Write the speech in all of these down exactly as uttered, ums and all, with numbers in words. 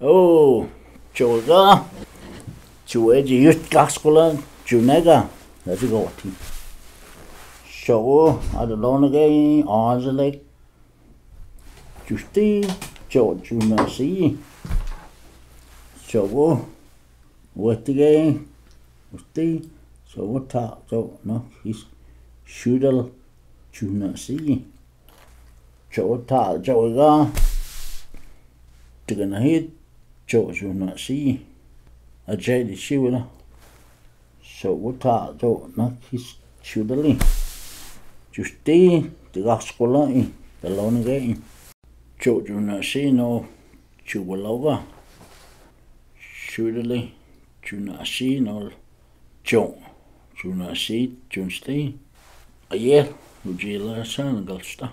O, chokka. Chuwe chi yus kak skulan chuneka. That's a good thing. Chokka, a de lona ke, a de lek. Chusti, chokka chunasi. Chokka, weti ke, chusti, chokka ta, chokka, no, his, chudal, chunasi. Chokka ta, chokka. Tika nahit, chokka chunasi. A chai di chiwela. Chokka ta, chokka na his chudali. Chusti, tika skulan i, ta lona ke i. Chokka chunasi no, chuwa loka. Chudali, chunasi no, chokka chunasi, chunsti. Ayer, uchila san galsta.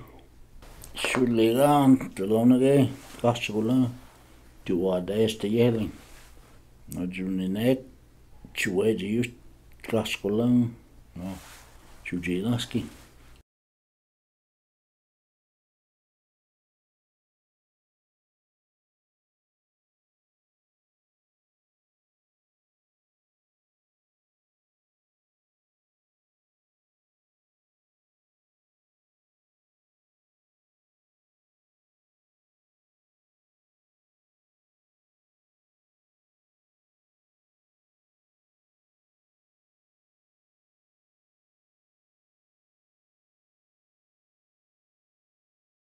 Chudali kan, ta lona ke, tika skulan, tuwa desta yeli. No chuninek, chuwe chi yus tika skulan, no, chuchilaski.